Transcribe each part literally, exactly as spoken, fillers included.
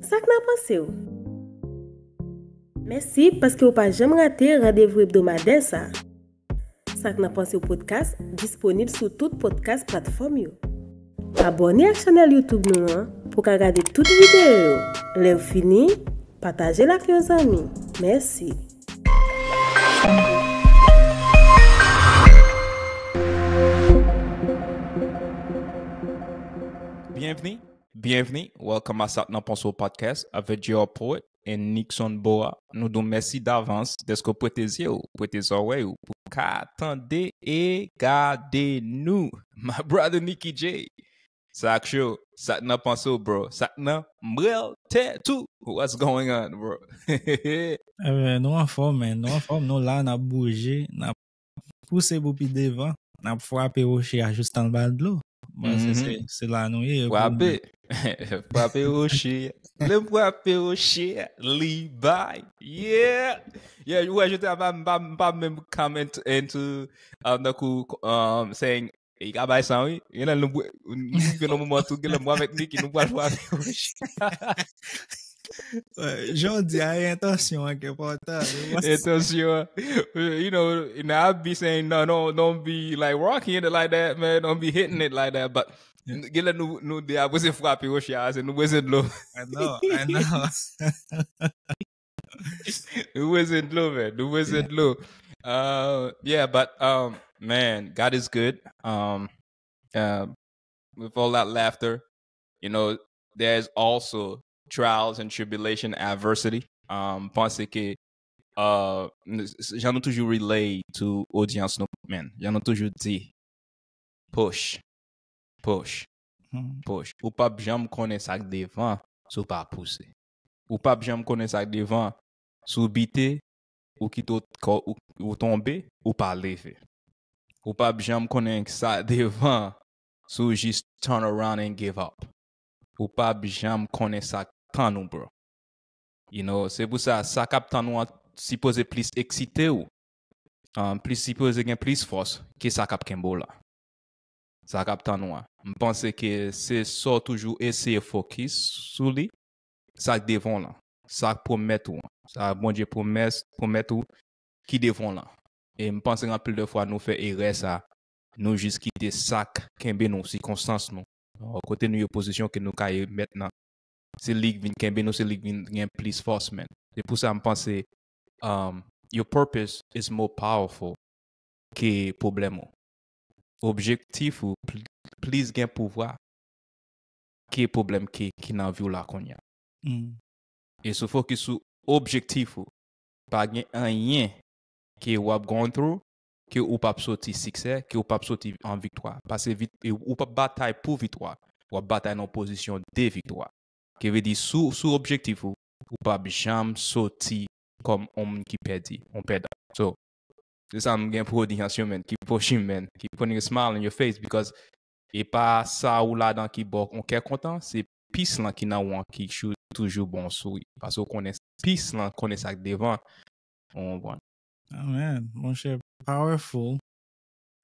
Sa k nan panse w? Mèsi paske w pa janm rate randevou ebdomadè sa. Sa k nan panse w podcast disponib sou tout podcast platfòm yo. Abòne ak chanèl YouTube nou an pou w ka gade tout videyo yo. Lè w fini, pataje l ak yon zanmi. Mèsi. Byenvni, byenvni. Welcome a Sa k nan panse w podcast avèk J R Poet and Nixon Boa. Nou di w mèsi davans dèske w prete zye w, prete zòrèy ou pou w ka tande e gade nou. My brother Nicky J. Sa k cho, sa k nan panse w, bro. Sa k nan mrèl tèt ou. What's going on, bro? Ebyen, nou anfòm, man. Nou anfòm, nou la, n ap bouje, n ap pouse pou pi devan, n ap frape woche a jistan l ba dlo. Bon, se, se, se la nou ye. Frape. Frape woche. Lè m frape woche, li bay. Yeah. Yeah, ou wè, je te pa, m pa, m pa menm comment into, um, tankou, um, saying, e ka bay san, wi. Gen lè nou, nou gen yon moman tou, gen lè mwen avèk Nicky, nou pral frape woche. Jan w di a, e entansyon an ki enpòtan. Entansyon an. You know, and I be saying, no, no, don't be like rocking it like that, man. Don't be hitting it like that. But gen lè nou, nou de a bezwen frape woche a, se nou bezwen dlo. I know, I know. Nou bezwen dlo, man. Nou bezwen dlo. Uh, yeah, but um, man, God is good. Um, uh, with all that laughter, you know, there's also trials and tribulation, adversity. Um, panse ke, uh, jan nou toujou relay to audience nou, man. Jan nou toujou di, push, push, push. Ou p ap janm konnen sa k devan si w pa pouse. Ou p ap janm konnen sa k devan si w bite, ou kite w, ou, ou tonbe, ou pa leve. Ou p ap janm konnen sa k devan si w jis turn around and give up. Ou p ap janm konnen sa k tann ou, bro. You know, se pou sa, sa k ap tann ou an sipoze plis eksite w, um, plis sipoze gen plis fòs ke sa k ap kenbe w la. Sa k ap tann ou an. M panse ke se sa w toujou eseye fokis sou li, sa k devan w lan, sa k pwomèt ou an, sa Bondye pwomès, pwomèt ou ki devan w lan. E m panse anpil de fwa nou fè erè sa, nou jis kite sa k kenbe nou, sikonstans nou, kote nou ye, pozisyon ke nou ka ye mentnan. Se li k vin kenbe nou, se li k vin gen plis fòs, man. Se pou sa m panse, um, your purpose is more powerful ke pwoblèm ou. Objektif ou pl-, plis gen pouvwa ke pwoblèm ke, ki nan vi w la kounye a. E si w fokis sou objektif ou, pa gen anyen ke w ap going through ke ou p ap soti siksè, ke ou p ap soti an viktwa. Paske vit-, e ou p ap batay pou viktwa, w ap batay nan pozisyon de viktwa. Ke vle di, sou, sou objektif ou, ou p ap janm soti kòm yon moun ki pèdi, yon pèdan. So, se sa m gen pou odyans yo, man. Keep pushing, man. Keep putting a smile on your face because e pa sa ou ladan ki ba w yon kè kontan, se peace lan ki nan ou an ki chou-, toujou ba w yon souri. Paske w konnen peace lan, konnen sa k devan. Ou konprann? Amen. Monchè, powerful.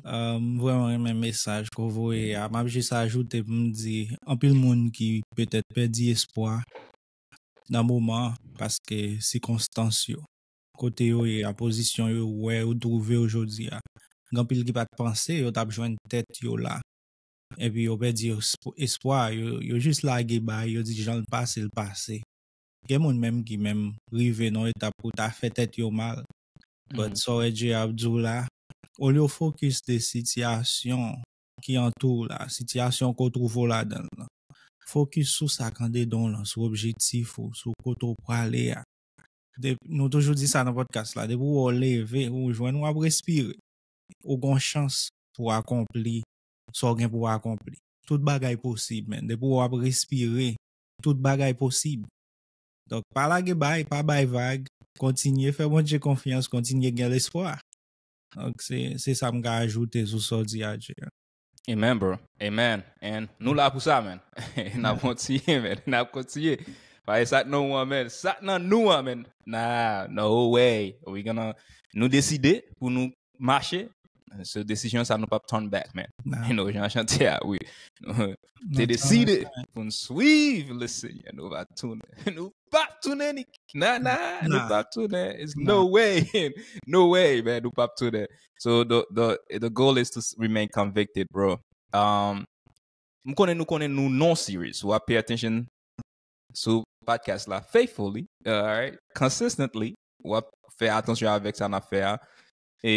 Uh, m vrèman renmen mesaj ke w voye a. M ap jis ajoute pou m di, anpil moun ki petèt pèdi espwa nan moman an paske sikonstans yo, kote yo ye a, pozisyon yo, wè yo twouve yo jodi a. Gen anpil ki pa t panse yo t ap jwenn tèt yo la. Epi yo pèdi esp-, espwa, yo, yo jis lage bay, yo di jan l pase, l pase. Gen moun menm ki menm rive nan etap pou ta fè tèt yo mal. But sa w wè Dye ap di w la, olye w fokis de sitiyasyon ki antoure w la, sitiyasyon ke w twouve w ladan l lan. Fokis sou sa k andedan w lan, sou objektif ou, sou kote w prale a. De-, nou toujou di sa nan podcast la, depi w wè w leve, ou jwenn w ap respire, ou gen chans pou w akonpli sa w gen pou w akonpli. Tout bagay posib, man. Depi w ap respire, tout bagay posib. Donk, pa lage bay, pa bay vag, kontinye fè Bondye konfyans, kontinye gen lespwa. Donk, se, se sa m ka ajoute sou sa w di a, Dye. Amen, bro. Amen. And nou la pou sa, man. N ap kontinye, man. N ap kontinye. Paske sa k nan ou an, man. Sa k nan nou an, man. Nah, no way. We gonna, nou deside pou nou mache, So desizyon sa nou p ap turn back, man. You know, jan chante a, wi. Nou te deside pou n swiv Lesenyè, nou va tounen. Nou p ap tounen, Niki. Nah, nah, nou p ap tounen. It's no way. No way, man, nou p ap tounen. So the, the, the goal is to s- remain convicted, bro. Um, m konnen nou konnen nou non serious. W ap pay attention sou podcast la faithfully, alright, consistently. W ap fè atansyon avèk sa n ap fè a. E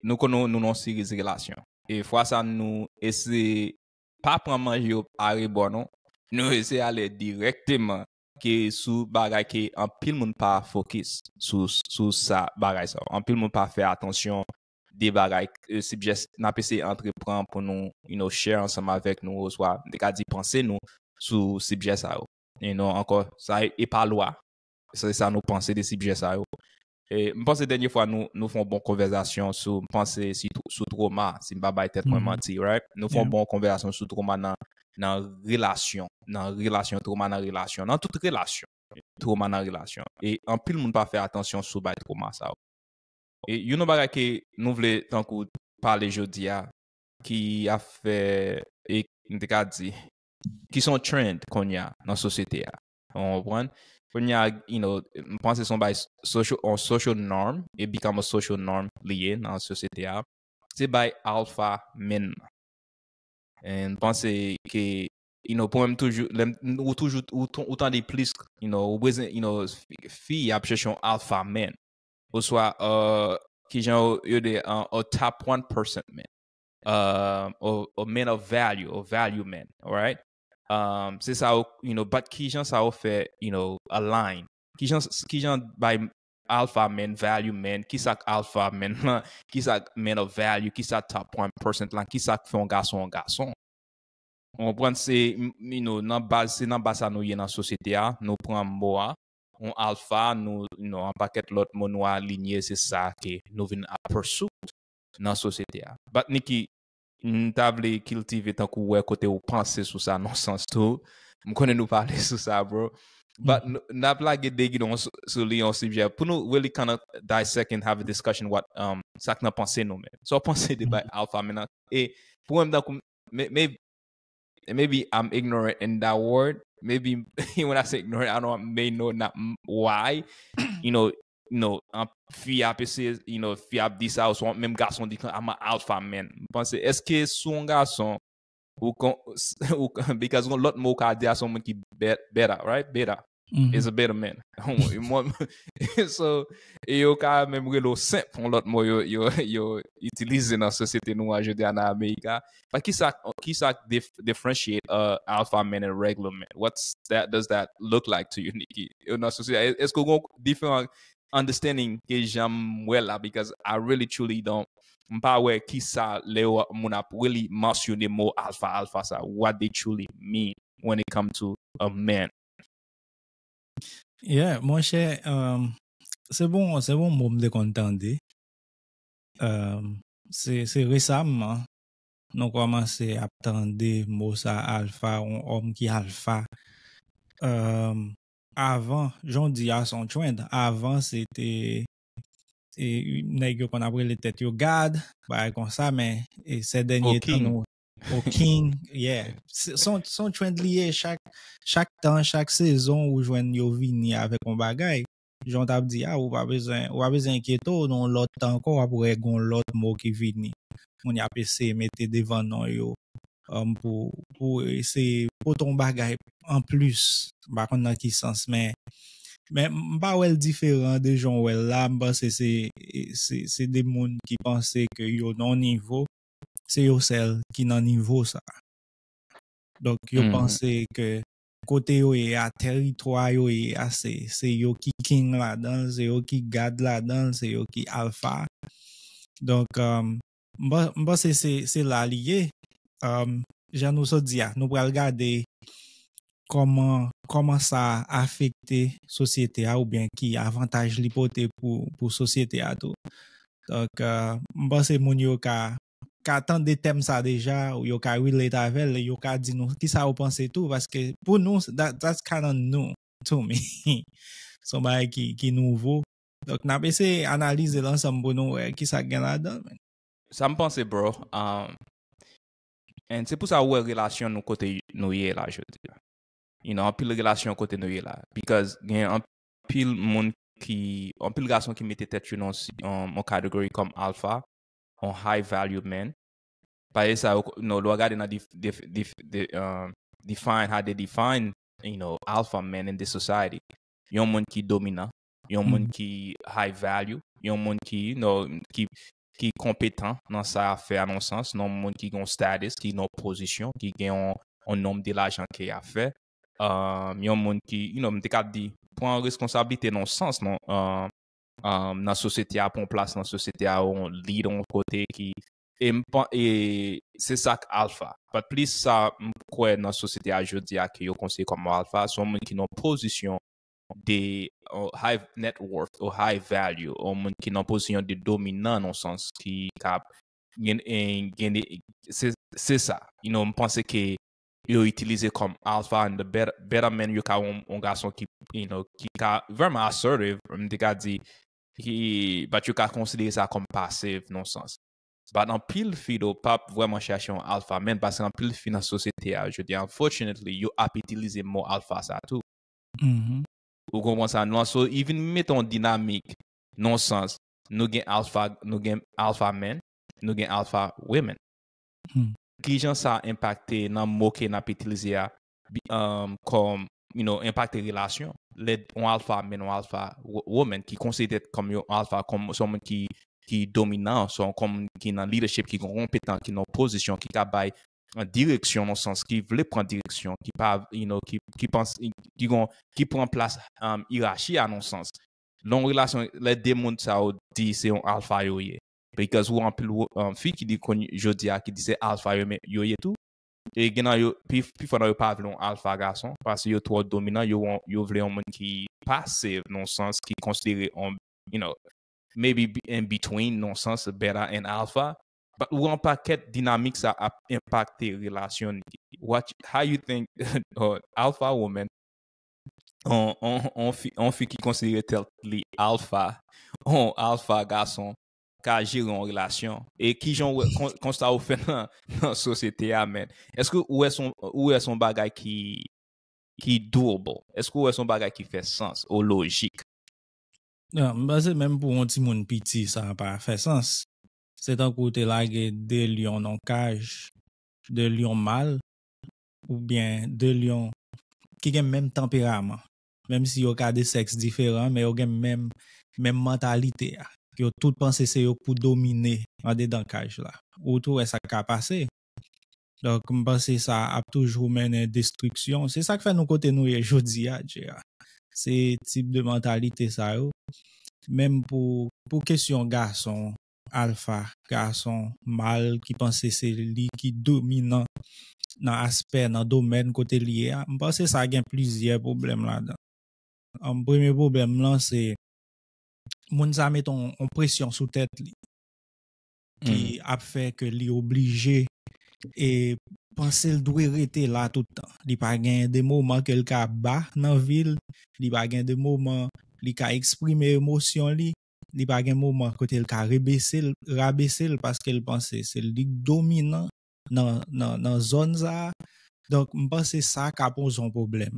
nou konnen nou non serious relasyon. E fwa sa nou eseye pa pran manje yo arebò non. Nou eseye ale dirèkteman ke sou bagay ke anpil moun pa focus sou, sou sa bagay sa. Anpil moun pa fè atansyon de bagay, eh, subject n ap eseye antreprann pou nou, you know, share ansanm avèk nou, oswa m te ka di panse nou sou subject sa yo. You know, ankò, sa e pa lwa. Se sa nou panse de subject sa yo. E m panse dènye fwa nou, nou fè yon bon konvèsasyon sou, m panse si tw- sou twoma, si m pa bay tèt mwen manti, right? Nou fè yon bon konvèsasyon sou twoma nan, nan relasyon, nan relasyon, twoma nan relasyon, nan tout relasyon. Twoma nan relasyon. E anpil moun pa fè atansyon sou bay twoma sa yo. E youn nan bagay ke nou vle tankou pale jodi a, ki ap fè, e m te ka di, ki se yon trend kounye a nan sosyete a. Ou konprann? Kounye a, you know, m panse se yon bagay social, on social norm, it become a social norm li ye nan sosyete a. Se bay alpha men nan. And m panse ke, you know, pou mwen m toujou, lè m- ou toujou, ou, t- ou tande plis, you know, ou bezwen, you know, fi- fi ap chèche yon alpha man. Oswa, uh, kijan yo, yo di, uh, a top one percent man. Uh, or, or man of value, or value man, alright? Um, se sa yo, you know, but kijan sa yo fè, you know, align? Kijan, kijan bay alpha man, value man, kisa k alpha man lan, kisa k man of value, kisa top one percent lan, kisa k fè yon gason yon gason? Ou konprann, se, m- you know, nan baz, se nan baz sa nou ye nan sosyete a, nou pran mo a, yon alpha, nou, you know, yon pakèt lòt mo nou alinye, se sa ke nou vin ap pursue nan sosyete a. But Niki, m ta vle kiltive tankou wè kote ou panse sou sa nan sans tou. M konnen nou pale sou sa, bro. But n- n ap lage de gidon sou, sou li yon sijè. Pou nou really kind of dissect and have a discussion what, um, sa k nan panse nou menm. Sa w panse de bay alpha men nan? E pou mwen, m tankou, may- may- maybe I'm ignorant in that word. Maybe when I say ignorant, I don't may know not m- why. You know, you know, an fi ap eseye, you know, fi ap di sa, oswa menm gason di, "I'm a alpha man." M panse, èske sou yon gason, ou kon, ou kon, because yon lòt mo ou ka di a se yon moun ki be- better, right? Better. Is a better man. Mwen- so, e yo ka menm rele w simp, yon lòt mo yo, yo, yo itilize nan sosyete nou an jodi a nan Amerik la. But kisa, kisa dif- differentiate, uh, alpha man and regular man? What's that, does that look like to you, Niki? Yo nan sosyete, èske w gen diferan understanding ke jan m wè la? Because I really truly don't, m pa wè kisa lè yo moun ap really mansyone mo alpha, alpha sa, what they truly mean when it come to a man. Yeah, monchè, um, se bon, se bon mo m te konn tande. Um, se, se resaman nou kòmanse ap tande mo sa alfa, yon òm ki alfa. Um, avan, jan w di a, se yon trend. Avan, se te e, nèg yo konn ap rele tèt yo God, bagay konsa, men e, sè dènye tan nou, o king, yeah. Se se yon se yon trend li ye, chak, chak tan, chak sezon, ou jwenn yo vini avèk yon bagay. Jan w t ap di a, ou pa bezwen, ou pa bezwen enkyete w, nan yon lòt tan ankò, w ap wè gen yon lòt mo ki vini. Moun y ap eseye mete devan non yo, um, pou, pou eseye pote yon bagay anplis. M pa konn nan ki sans, men, men m pa wè l diferan de jan w wè l la. M panse se, se, se de moun ki panse ke yo nan yon nivo, se yo sèl ki nan nivo sa. Donk, yo panse ke kote yo ye a, tèritwa yo ye a, se, se yo ki king ladan l, se yo ki God ladan l, se yo ki alfa. Donk, um, m pa- m panse se, se la li ye. Um, jan nou sot di a, nou pral gade kòman, kòman sa afekte sosyete a oubyen ki avantaj li pote pou, pou sosyete a tou. Donk, uh, m panse moun yo ka, ka tande tèm sa deja, ou yo ka relate avè l, yo ka di nou kisa yo panse tou, paske pou nou, that, that's kind of new to me. Se yon bagay ki, ki nouvo. Donk, n ap eseye analize l ansanm pou nou wè kisa k gen ladan l, men. Sa m panse, bro. Um, and se pou sa ou wè relasyon nou kote nou ye la jodi a. You know, anpil relasyon kote nou ye la. Because gen anpil moun ki, anpil gason ki mete tèt yo nan si- um, on category kòm alpha, on high value man. Paske sa, yo- no, lè w gade nan dif, dif, dif, de, um, define, how they define, you know, alpha man in this society. Yon moun ki dominan, yon moun ki high value, yon moun ki, you know, ki ki konpetan nan sa y ap fè a nan yon sans, yon moun ki gen yon status, ki gen yon pozisyon, ki gen yon, yon nonm de lajan ke y ap fè. Um, yon moun ki, you know, m te ka di, pran responsablite nan yon sans, non, um, um, nan sosyete a, pran plas nan sosyete a, yon lead yon kote ki, e m pan, e se sa k alpha. But plis sa, m kwè nan sosyete a jodi a ke yo konsidere kòm alpha, se yon moun ki nan pozisyon de uh, high net worth ou high value, ou moun ki nan pozisyon de dominan nan sans ki ka gen, eh, gen de- se se sa, you know, m panse ke yo itilize kòm alpha and the better, better man, yo ka yon, yon gason ki, you know, ki ka vrèman assertive, m te ka di, ki, but yo ka konsidere sa kòm passive nan sans. But anpil fi do p ap vrèman chache yon alpha man, paske anpil fi nan sosyete a jodi a, unfortunately, yo ap itilize mo alpha sa tou. Mhm. Ou konpran sa? Nou an so, even mete yon dinamik nan sans, nou gen alpha, nou gen alpha men, nou gen alpha women. Hmm. Kijan sa enpakte nan mo ke n ap itilize a, bi- um, kòm, you know, enpakte relasyon? Lè yon alpha men, yon alpha wo- woman ki konsidere kòm yon alpha, kòm se yon moun ki ki dominan, se yon kòm ki nan leadership, ki konpetan, ki nan pozisyon, ki ka bay an direksyon nan sans, ki vle pran direksyon, ki pa, you know, ki ki panse, ki gon ki pran plas um, irachi a nan sans. Lè yon relasyon, lè de moun sa yo di se yon alpha yo ye. Because ou anpil wo- um, fi ki di konn jodi a ki di se alpha yo men yo ye tou. E gen nan yo, pi, pi fò nan yo pa vle yon alpha gason, paske yo twò dominan, yo, yo vle yon moun ki passive nan sans, ki konsidere yon, you know, maybe be- in between nan sans beta and alpha. But ou an pakèt dinamik sa ap enpakte relasyon. What, how you think uh, alpha woman, on, on, on, fi, on fi ki konsidere tèt li alpha, on alpha gason, ka jere yon relasyon? E kijan ou wè- kon- konsta ou fè nan, nan sosyete a, men? Èske ou wè son ou wè son bagay ki ki doable? Èske ou wè son bagay ki fè sans ou lojik? Non, m panse menm pou yon timoun piti, sa pa fè sans. Se tankou te lage de lyon nan kaj, de lyon mal, oubyen de lyon ki gen menm tanperaman. Menm si yo ka de sèks diferan, men yo gen menm, menm mantalite a. Yo tout panse se yo k pou domine andedan kaj la. Ou tou wè sa k ka pase. Donk, m panse sa ap toujou mennen destriksyon. Se sa k fè nou kote nou ye jodi a, J A. Se tip de mantalite sa yo. Menm pou, pou kesyon gason, alfa, gason, mal ki panse se li ki dominan nan aspè, nan domèn kote li ye a, m panse sa gen plizyè pwoblèm ladan. An, premye pwoblèm lan se moun sa met on, on presyon sou tèt li ki ap fè ke li oblije e panse l dwe rete la tout tan. Li pa gen de moman ke l ka ba nan vi l, li pa gen de moman li ka eksprime emosyon li, li pa gen moman kote l ka rebese l, rabese l paske l panse se li k dominan nan, nan, nan zòn sa a. Donk, m panse sa ka poze yon pwoblèm.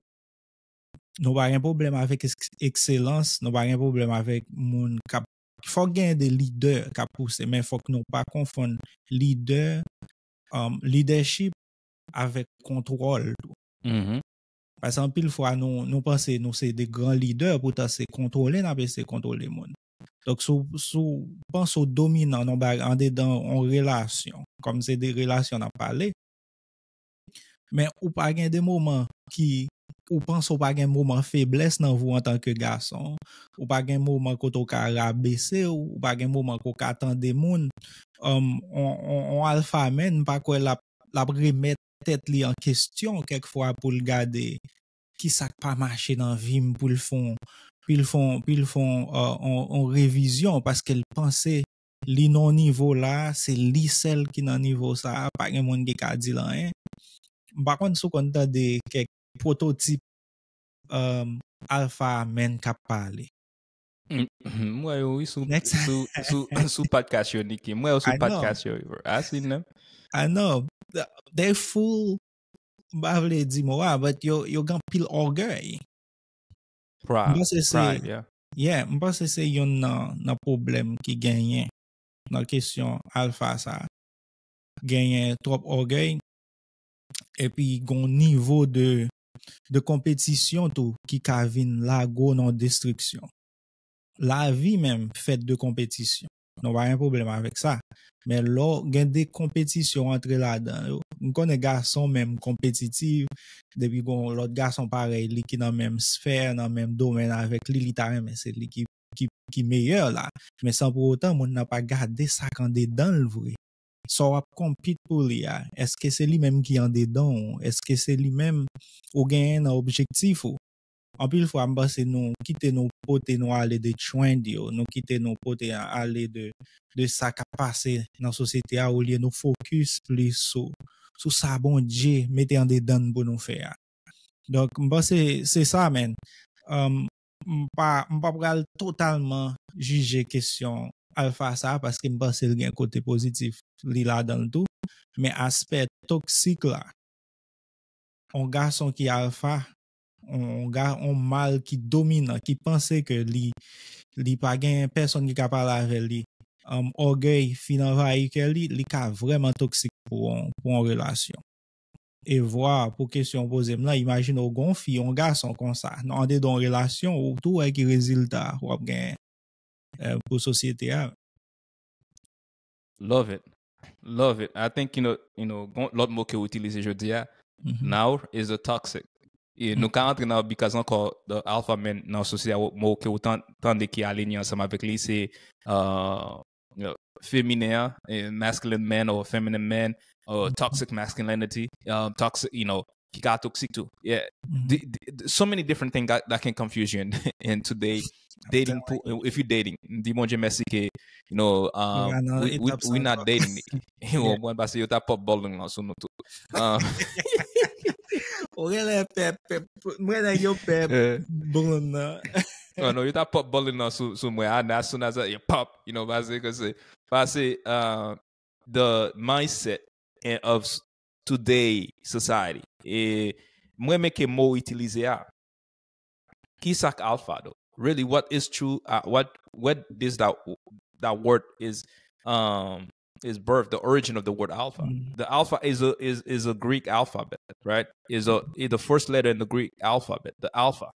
Nou pa gen pwoblèm avèk eks- ekselans, nou pa gen pwoblèm avèk moun k ap. Fòk gen de lidè k ap pouse, men fòk nou pa konfonn lidè, um, leadership avèk kontwòl tou. Mhm. Paske anpil fwa nou, nou panse nou se de gran lidè, poutan se kontwole n ap eseye kontwole moun. Donk, si w, si w panse w dominan nan bagay andedan yon relasyon, kòm se de relasyon n ap pale, men ou pa gen de moman ki, ou panse w pa gen moman feblès nan vi w antanke gason, ou pa gen moman kote w ka rabese w, ou pa gen moman kote w ka tande moun, um, on, on, on alfa men, m pa kwè l ap, l ap remèt tèt li an kesyon kèk fwa pou l gade ki sa k pa mache nan vi m pou l fè on, pou l fè on, pou l fè on, uh, on, on revizyon paske l panse li nan nivo la, se li sèl ki nan nivo sa, pa gen moun ki ka di l anyen. M pa konn si w konn tande kèk pwototip um, alfa men k ap pale. M wè yo wi sou sou sou sou podcast yo, Nicky. M wè yo sou podcast yo. I know. I know. They full, m pa vle di mo a, but yo yo gen anpil ògèy. Pride, pride, yeah. Yeah, m panse se youn nan nan pwoblèm ki genyen nan kesyon alfa sa. Genyen twòp ògèy, epi gon nivo de de konpetisyon tou ki ka vin lage w nan destriksyon. Lavi menm fèt de konpetisyon. Nou pa gen pwoblèm avèk sa. Men lè w gen de konpetisyon antre ladan yo, m konnen gason menm konpetitif, depi gon lòt gason parèy li ki nan menm sfè, nan menm domèn avèk li, li ta renmen se li ki ki ki meyè la. Men san pou otan moun nan pa gade sa k andedan l vre. Sa w ap konpit pou li a, èske se li menm ki andedan w? Èske se li menm ou genyen nan objektif ou? Anpil fwa m panse nou kite nou pote nou ale de trend yo, nou kite nou pote ale de de sa k ap pase nan sosyete a, olye nou fokis plis sou sou sa Bondye mete andedan n pou nou fè a. Donk m panse se sa, man. M pa m pa pral totalman jije kesyon alfa sa a, paske m panse l gen kote pozitif li ladan l tou. Men aspè toksik la, yon gason ki alfa, yon ga yon mal ki dominan, ki panse ke li li pa gen pèsonn ki ka pale avè li, ògèy fin anvayi kè li, li ka vrèman toksik pou yon pou yon relasyon. E vwa pou kesyon w poze m nan, imajine w gen yon fi, yon gason konsa, nan andedan yon relasyon, ou tou wè ki rezilta w ap genyen pou sosyete a. Love it. Love it. I think, you know, you know, lòt mo ke w itilize jodi a, now is a toxic. E nou ka antre nan because ankò the alpha men nan sosyete a, mo ke w tande ki alinye ansanm avèk li se feminen an, masculine men or feminine men, or toxic masculinity, toxic, you know, ki ka toxic tou. Yeah. So many different things that, that can confuse you in, in today dating pool. If you dating, di Bondye mèsi ke, you know, um, we, we, we not dating. Ou mwen pase yo ta pop bowling lan sou nou tou. Ou gen lè pè pè mwen nèg yo pè bowling nan. Non, non, yo ta pop bowling nan sou sou mwen. And as soon as I, you pop, you know, pase ke se pase uh, the mindset of today society. E mwen renmen ke mo itilize a. Ki sa k alpha though? Really, what is true? Uh, what what is that that word is um is birth, the origin of the word alpha. Mm. The alpha is a is is a Greek alphabet, right? Is a is the first letter in the Greek alphabet, the alpha.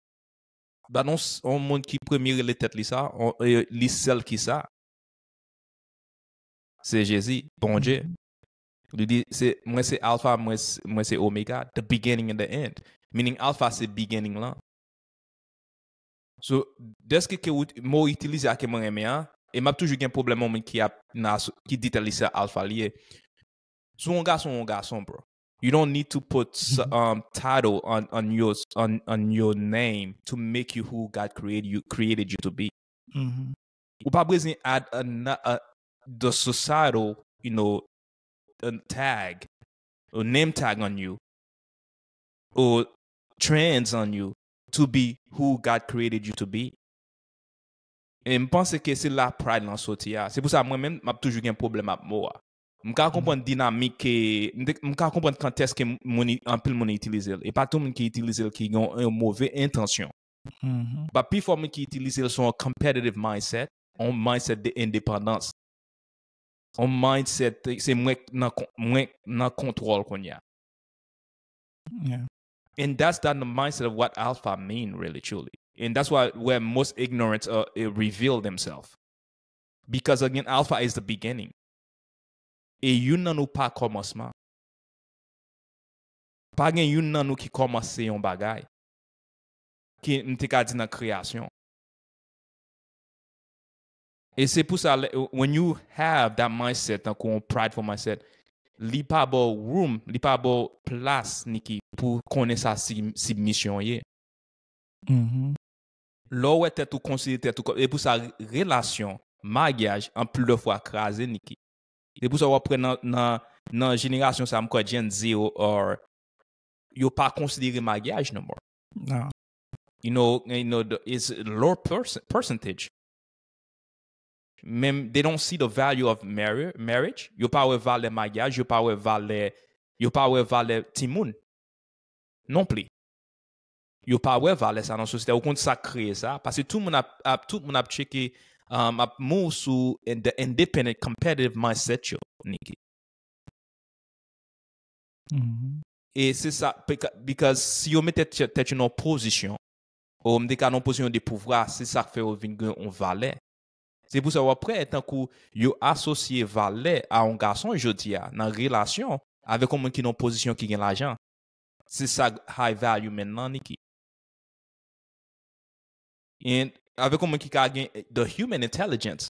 Ba non, yon moun ki premye rele tèt li sa, li sèl ki sa. Se Jezi, Bondye. Li di, se, mwen se Alfa, mwen se Omega, the beginning and the end. Meaning Alfa se beginning lan. So, dèske ke ou, mo itilize a ke mwen renmen an, e m ap toujou gen pwoblèm yon moun ki ap nan ki di tèt li se Alfa li ye. Si w yon gason, w yon gason, bro. You don't need to put um title on on your on on your name to make you who God created you created you to be. Ou pa bezwen add a, a the societal, you know, a tag or name tag on you or trends on you to be who God created you to be. E m panse ke se la pride lan soti a. Se pou sa mwen menm m ap toujou gen pwoblèm ak mo a. M ka konprann dinamik ke m ka konprann kantèske moun anpil moun itilize l. E pa tout moun ki itilize l ki gen yon move entansyon. But pifò moun ki itilize l se yon competitive mindset, yon mindset de endepandans. Yon mindset se mwen nan mwen nan kontwòl kounye a. Yeah. And that's not the mindset of what alpha mean really truly. And that's why where most ignorance uh, reveal themselves. Because again, alpha is the beginning. E youn nan nou pa kòmansman. Pa gen youn nan nou ki kòmanse yon bagay. Ki m te ka di nan kreyasyon. E se pou sa, when you have that mindset, tankou yon prideful mindset, li pa ba w room, li pa ba w plas, Niki, pou konnen sa si, si misyon ye. Lè w wè tèt ou konsidere tèt ou kòm, e pou sa, relasyon, maryaj, anpil de fwa kraze, Niki. Se pou sa w ap wè nan, nan, nan jenerasyon sa, m kwè Gen Z or, yo pa konsidere maryaj no more. Non. You know, you know the, it's low perc- Menm, they don't see the value of marri- marriage. Yo pa wè valè maryaj, yo pa wè valè, yo pa wè valè timoun non pli. Yo pa wè valè sa nan sosyete. Ou konn sa k kreye sa? Paske tout moun ap, ap, tout moun ap tcheke, um, ap move sou in- the independent competitive mindset yo, Niki. Mhm. E se sa, peka- because si yo mete tèt tèt yo nan pozisyon, ou m te ka nan pozisyon de pouvwa, se sa k fè yo vin gen yon valè. Se pou sa w ap wè, tankou yo asosye valè a yon gason jodi a, nan relasyon, avèk yon moun ki nan pozisyon ki gen lajan. Se sa high value men nan, Niki. And avèk yon moun ki ka gen the human intelligence,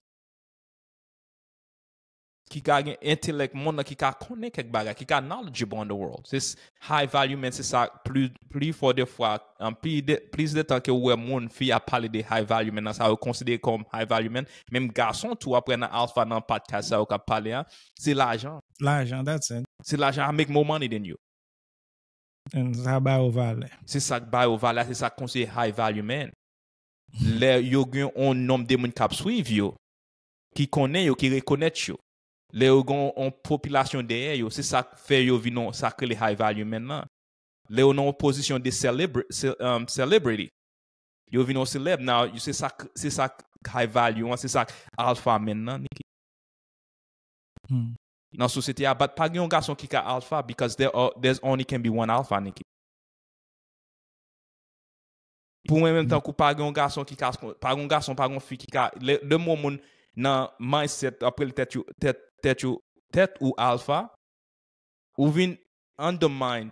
ki ka gen entelèk monn nan, ki ka konnen kèk bagay, ki ka knowledgeable on the world. Se s- high value men, se sa pli, pli fò de fwa, an pli de, plis de tan ke ou wè moun, fi ap pale de high value men nan, sa yo konsidere kòm high value men, menm gason tou, apre nan alpha, nan podcast sa yo k ap pale a, se lajan. Lajan, that's it. Se lajan, I make more money than you. And sa ba yo valè. Se sa k ba yo valè, se sa k konsidere high value men. Lè yo gen yon nonb de moun k ap swiv yo, ki konnen yo, ki rekonèt yo. Lè yo gen yon popilasyon dèyè yo, se sa k fè yo vin yon, sa k rele high value men nan. Lè yo nan yon pozisyon de celebra- ce- um, celebrity, yo vin yon celeb, now, se sa k- se sa k high value an, se sa k alpha men nan, Niki. Hmm. Nan sosyete a, but pa gen yon gason ki ka alpha, because there are, there's only can be one alpha, Niki. Pou mwen menm, tankou pa gen yon gason ki ka, pa gen yon gason, pa gen yon fi ki ka, lè lè moun nan mindset, apre l tèt yo, tèt, tèt yo, tèt ou alpha, ou vin undermine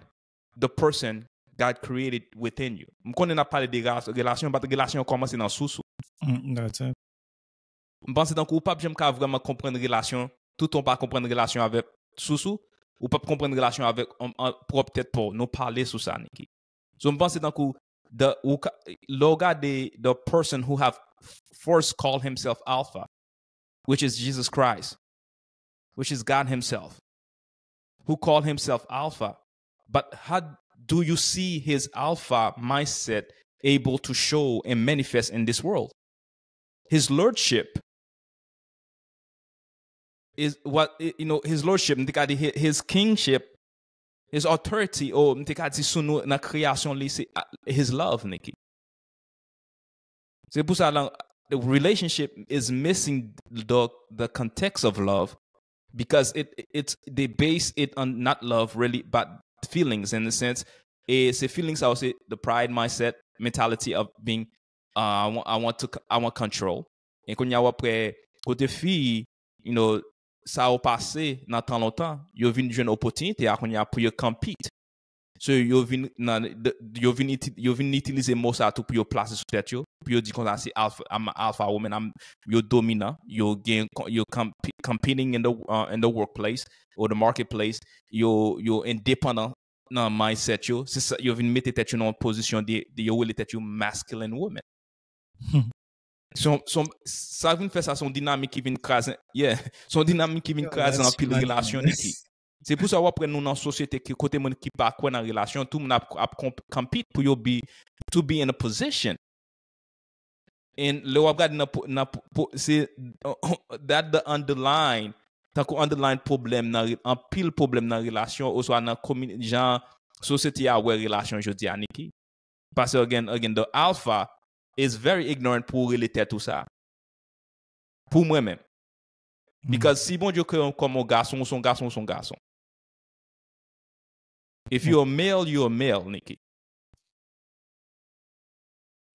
the person God created within you. M konnen n ap pale de ras- relasyon, but relasyon an kòmanse nan sousou. Mm, that's it. M panse tankou ou p ap janm ka vrèman konprann relasyon, toutan w pa konprann relasyon avèk sousou, ou p ap konprann relasyon avèk an, an pwòp tèt pa w. Nou pale sou sa, Niki. So, m panse tankou, the, ou ka- lè w gade the person who have first called himself Alpha, which is Jesus Christ, which is God himself, who called himself Alpha. But how do you see his Alpha mindset able to show and manifest in this world? His lordship is what, you know, his lordship, m te ka di hi- his kingship, his authority, ou m te ka di sou nou nan kreyasyon li, se uh, his love, Niki. Se pou sa, lan, the relationship is missing the, the context of love, because it it's they base it on not love really, but feelings in the sense. E se feelings sa, se the pride mindset, mentality of being, uh, I want, I want to, I want control. E kounye a w ap wè kote fi, you know, sa yo pase nan tan lontan, yo vin jwenn opòtinite a kounye a pou yo compete. So, yo vin nan, de- yo vin iti- yo vin itilize mo sa tou pou yo plase sou tèt yo, pou yo di konsa se alpha, I'm a alpha woman, I'm, yo dominan, yo gen, yo comp- competing in the, uh, in the workplace or the marketplace, yo, yo endepandan nan mindset yo, se sa, yo vin mete tèt yo nan yon pozisyon de, de yo rele tèt yo masculine woman. Se yon- se yon- sa vin fè sa, se yon dinamik ki vin kraze, yeah, se yon dinamik ki vin Yo, kraze that's anpil my relasyon, man. Niki. Se pou sa w ap wè nou nan sosyete ki kote moun ki pa kwè nan relasyon, tout moun ap, ap comp- compete pou yo be, to be in a position. And lè w ap gade nan, po- nan po- po- se that the underline, tankou underline pwoblèm nan re- anpil pwoblèm nan relasyon, oswa nan komi- jan sosyete a wè relasyon jodi a, Niki. Paske again, again, the alpha is very ignorant pou ou rele tèt ou sa. Pou mwen menm. Because si Bondye kreye w kòm yon gason, ou se yon gason, ou se yon gason. If you're a male, you're a male, Niki.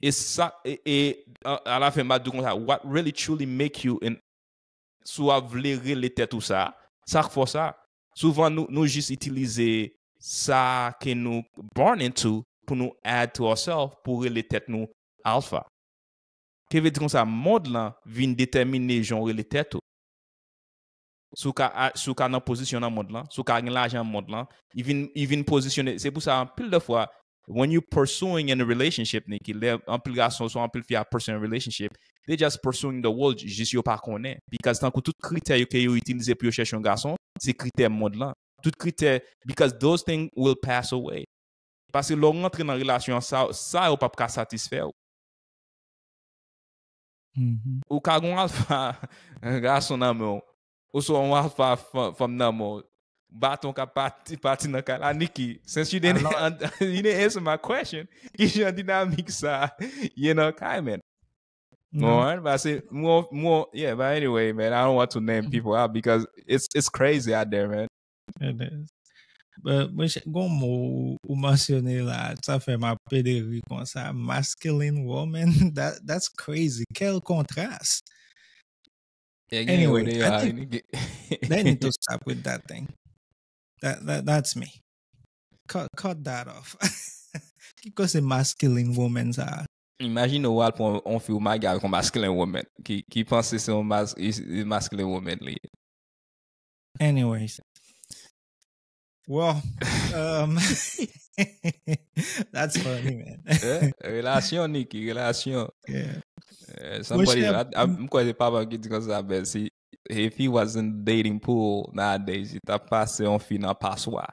E sa, e, e a- alafen, m a di w konsa, what really truly make you an, si w ap vle rele tèt ou sa, sa k fè w sa. Souvan, nou, nou jis itilize sa ke nou born into pou nou add to ourselves, pou rele tèt nou alpha. Ke vle di konsa, mond lan vin detèmine jan w rele tèt ou. Si w ka, a- si w ka nan pozisyon nan mond lan, si w ka gen lajan nan mond lan, li vin, li vin pozisyone. Se pou sa, anpil de fwa, when you pursuing in a relationship, Niki, lè anpil gason, swa anpil fi ap pursuing a relationship, they just pursuing the world, jis yo pa konnen. Because tankou tout kritè yo ke yo itilize pou yo chèche yon gason, se kritè mond lan. Tout kritè, because those things will pass away. Paske lè w rantre nan relasyon an, sa, sa yo p ap ka satisfè w. Ou ka gen yon alfa gason nan men w, oswa yon alfa fanm nan men w. Baton ka pati, pati nan kay la. Nikki, since you didn't, you didn't answer my question, ki jan dinamik sa ye nan kay, man? Bon, pase mwen, mwen, yeah, but anyway, man, I don't want to name people out because it's it's crazy out there, man. Mwen, gon mo ou mansyone la, sa fè m ap pede ri konsa. Masculine woman, that, that's crazy. Quel contraste. Anyway, I think they need to stop with that thing. That, that that's me. Cut, cut that off. Ki koze masculine woman sa? Imagine ou al pran yon fi ou mage avèk yon masculine woman ki, ki panse se yon mas, masculine woman li. Anyways. Well, um, that's funny, man. Yeah, relasyon, Nikki, relasyon. Yeah. Uh, somebody, I, I, m kwè se papa ki di konsa, men si if he was in the dating pool nowadays, li t ap pase yon fi nan paswa.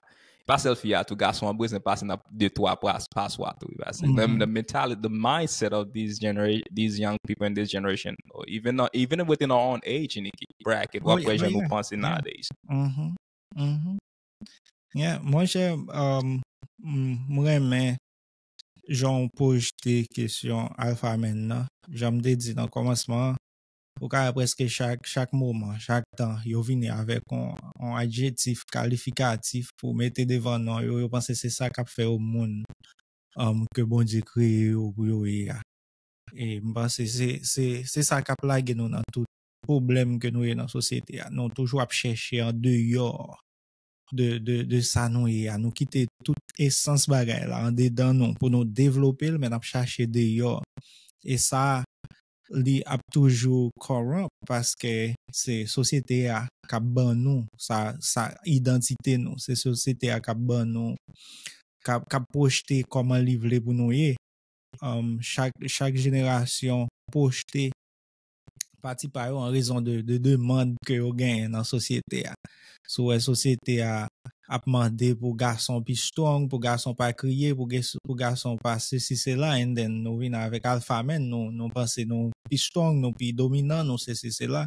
Pa sèl fi a, tou gason an bezwen pase nan de twa paswa tou. Pase menm the mentality, the mindset of these genera these young people in this generation, or even even within our own age, Nikki, bracket, wap wè jan nou panse nowadays. Yeah, monchè, um, m renmen jan w pwojte kesyon alpha man nan. Jan m te di nan kòmansman an, ou ka wè prèske chak, chak moman, chak tan, yo vini avèk yon, yon adjektif kalifikatif pou mete devan non yo, yo panse se sa k ap fè yo moun, um, ke Bondye kreye yo pou yo ye a. E m panse se, se, se sa k ap lage nou nan tout pwoblèm ke nou ye nan sosyete a. Nou toujou ap chèche andeyò de, de, de sa nou ye a. Nou kite tout esans bagay la andedan nou pou nou devlope l, men n ap chache deyò. E sa, li ap toujou corrupt paske se sosyete a k ap ban nou sa, sa idantite nou. Se sosyete a k ap ban nou, k ap, k ap pwojte kòman li vle pou nou ye. Um, chak, chak jenerasyon pwojte pati pa yo an rezon de, de demann ke yo genyen nan sosyete a. Si w wè sosyete a ap mande pou gason pi strong, pou gason pa kriye, pou, pou gason pa sesi sela, and then nou vin avèk alpha man, nou, nou panse nou pi strong, nou pi dominan, nou sesi sela.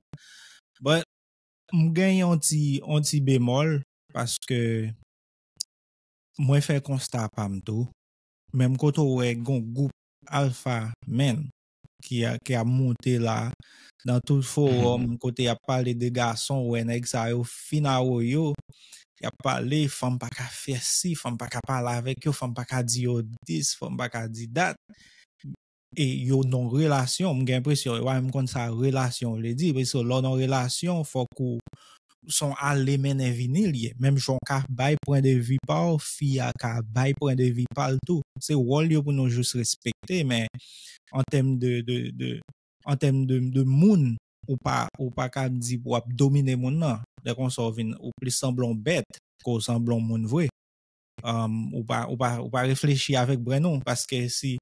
But m gen yon ti, yon ti bemòl, paske mwen fè konsta pa m tou. Menm kote w wè gon gwoup alpha man ki a, ki ap moute la, nan tout fowòm kote y ap pale de gason, w wè nèg sa yo fin awoyo, y ap pale, fanm pa ka fè si, fanm pa ka pale avèk yo, fanm pa ka di yo this, fanm pa ka di that. E yo nan relasyon, m gen enpresyon, yo pa menm konn sa relasyon vle di, paske lè w nan relasyon, fòk ou, se yon ale mennen vini l ye. Menm jan w ka bay pwen de vi pa w, fi a ka bay pwen de vi pa l tou. Se wòl yo pou nou jis respekte, men an tèm de, de, de, an tèm de, de moun, ou pa, ou pa ka di pou w ap domine moun nan. Lè konsa w vin, ou plis sanble yon bèt ke w sanble yon moun vre. Um, ou pa, ou pa, ou pa reflechi avèk brenn ou, paske si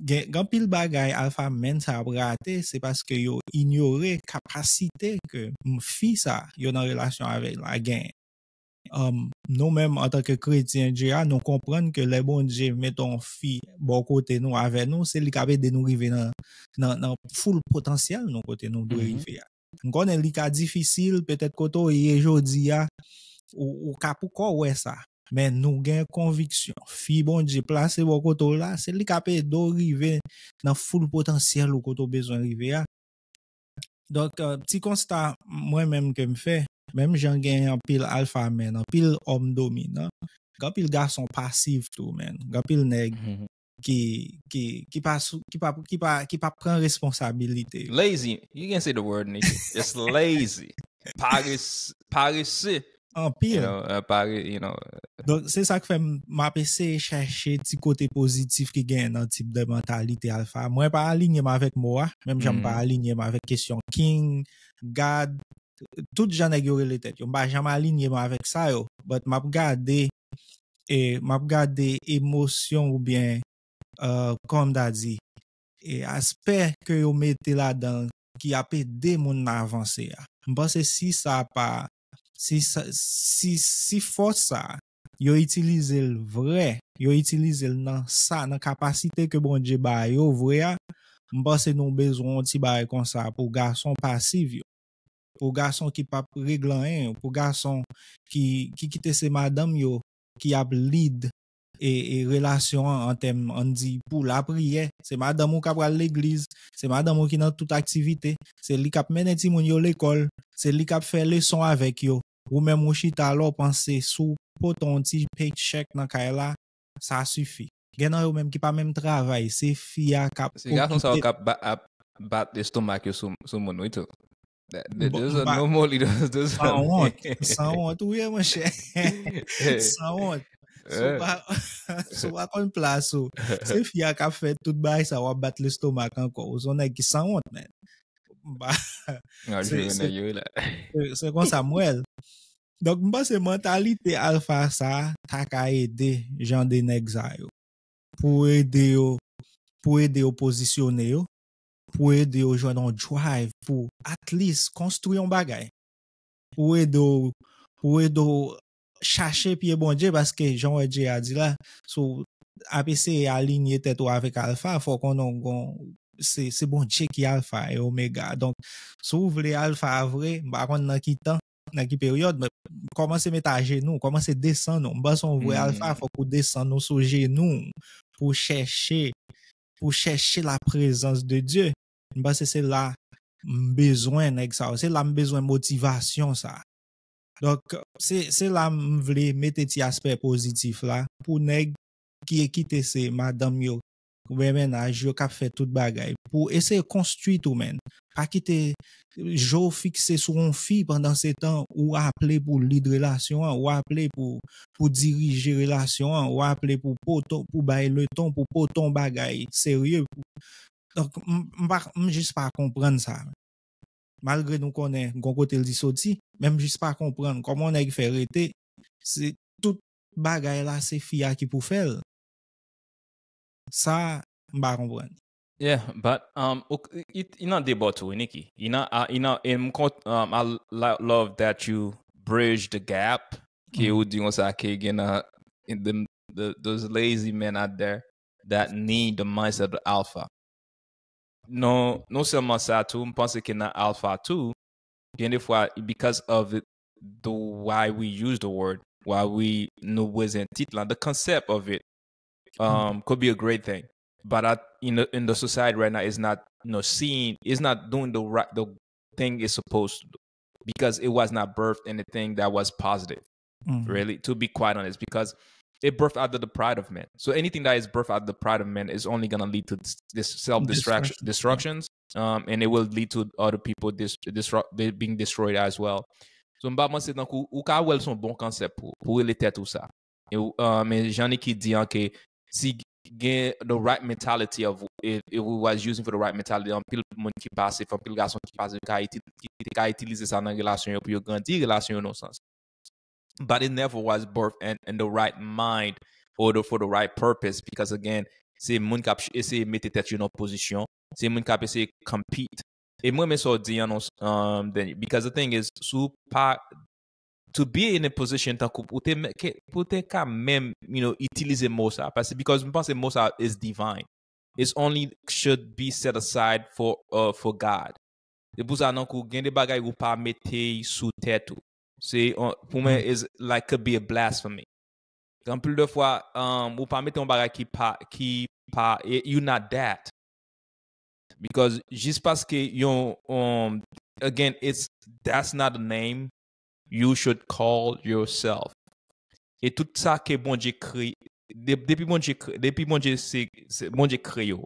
gen, gen anpil bagay alpha man sa ap rate, se paske yo inyore kapasite ke fi sa yo nan relasyon avè l la genyen. Um, nou menm, antanke kretyen Dye a, nou konprann ke lè Bondye mete yon fi bò kote nou, avè nou, se li k ap ede nou rive nan, nan, nan full potansyèl nou kote nou dwe rive a. M konnen li ka difisil, petèt kote w ye jodi a, ou, ou ka poko wè sa. Men nou gen konviksyon. Fi Bondye plase bò kote w la, se li k ap ede w rive nan full potansyèl ou kote w bezwen rive a. Donk, ti konsta mwen menm ke m fè, menm jan gen anpil alpha man, anpil òm dominan, gen anpil gason pasif tou, man. Gen anpil nèg ki, ki, ki pa, ki pa, ki pa, ki pa pran responsabilite. Lazy. You can say the word, Nikki. Just lazy. Parese. Parese. Anpil. You know, uh, pare, you know. Donk, se sa k fè m ap eseye chèche ti kote pozitif ki gen nan tip de mantalite alfa. Mwen pa alinye m avèk mo a, menm jan m pa alinye m avèk kesyon king, god, tout jan nèg yo rele tèt yo. M pa janm alinye m avèk sa yo. But m ap gade, e, m ap gade emosyon oubyen, uh, kòman m ta di, e aspè ke yo mete ladan ki ap ede moun nan avanse a. M panse si sa pa, si sa, si, si fòs sa, yo itilize l vrè, yo itilize l nan sa, nan kapasite ke Bondye ba yo vre a, M panse nou bezwen yon ti bagay konsa pou gason pasiv yo. Pou gason ki p ap regle anyen yo. Pou gason ki, ki kite se madanm yo ki ap lead e, e relasyon an, an tèm, ann di, pou lapriyè. Se madanm ou k ap al legliz, se madanm ou ki nan tout aktivite, se li k ap mennen timoun yo lekòl, se li k ap fè leson avèk yo. Ou menm ou chita la, w panse si w pote yon ti paycheck nan kay la, sa sifi. Gen nan yo menm ki pa menm travay, se fi a k ap Se gason sa yo okipe. K ap ba- ap bat lestomak yo sou, sou moun, wi, tou. That- that- Bon, Those are ba- normal, those are Sanwont, sanwont, wi, monchè. Sanwont. Si w pa, si w pa konn plas ou, se fi a k ap fè tout bagay sa, w ap bat lestomak ankò. Ou se yon nèg ki sanwont, men. Ba, N ap se, jwe se, nèg yo la. se, se konsa m wè l. Donk, m panse mantalite alfa sa ta ka ede jan de nèg sa yo. Pou ede yo, pou ede yo pozisyone yo, pou ede yo jwenn yon drive pou at least konstwi yon bagay. Pou ede yo, pou ede yo chache pye Bondye, paske jan w wè Jay a di la, si w ap eseye alinye tèt ou avèk alfa, fò w konnen w gon, se, se Bondye ki alfa e omega. Donk, si w vle alfa a vre, m pa konn nan ki tan, nan ki peryòd, men kòmanse met ajenou, kòmanse desann ou. M panse yon vrè alfa, fòk ou desann ou sou jenou pou chèche, pou chèche la prezans de Dye. M panse se la m bezwen nèg sa yo. Se la m bezwen motivasyon sa. Donk, se, se la m vle mete ti aspè pozitif la pou nèg ki kite se madanm yo oubyen mennaj yo k ap fè tout bagay pou eseye konstwi ou menm. Pa kite je w fikse sou yon fi pandan se tan ou aple pou lead relasyon an, ou aple pou, pou dirije relasyon an, ou aple pou pote, pou bay leton, pou pote yon bagay serye. Pou- Donk, m, m pa, m jis pa konprann sa. Malgre nou konnen gon kote l di soti, men m jis pa konprann kòman yon nèg fè rete, se tout bagay la se fi a ki pou fè l. Sa, m pa konprann. Yeah, but um, ok, i, i nan deba tou, Nicky. I nan, a, i nan, e m kont, um, I lo- love that you bridge the gap. Ke ou di konsa ke gen nan the, the, those lazy men out there that need the mindset of alpha. Non, non sèlman sa tou, m panse ke nan alpha tou, gen de fwa, because of it, the why we use the word, why we nou bezwen tit lan, the concept of it, um, could be a great thing. But I, in the in the society right now, is not, you know, seeing, is not doing the right, the thing it's supposed to do, because it was not birthed in a thing that was positive. Really, to be quite honest, because it birthed out of the pride of men. So anything that is birthed out of the pride of men is only gonna lead to this, this self destruction, destructions, um, and it will lead to other people dis, disrupt, they being destroyed as well. So m pa panse tankou ou ka wè l se yon bon konsèp pou, pou rele tèt ou sa. E, uh, men jan Nicky di an ke si gen the right mentality of if, if we was using for the right mentality, anpil moun ki pase, anpil gason ki pase, ka itil- ki te ka itilize sa nan relasyon yo pou yo grandi relasyon yo nan sans. But it never was birthed in, in the right mind or the, for the right purpose, because again, se moun k ap ch- eseye mete tèt yo nan pozisyon, se moun k ap eseye compete. E mwen men sa w di an, non, um, Daniel, because the thing is, si w pa to be in a position tankou pou te, pou te ka menm, you know, itilize mo sa, paske, because m panse mo sa is divine. It's only should be set aside for, uh, for God. Se pou sa, tankou gen de bagay ou pa mete sou tèt ou. Se, uh, pou mwen, is like could be a blasphemy. Anpil de fwa, um, ou pa mete yon bagay ki pa, ki pa, you not that. Because jis paske yon, um, again, it's, that's not a name you should call yourself. E tout sa ke Bondye kreye, de- depi Bondye kreye, depi Bondye se, se Bondye kreye w,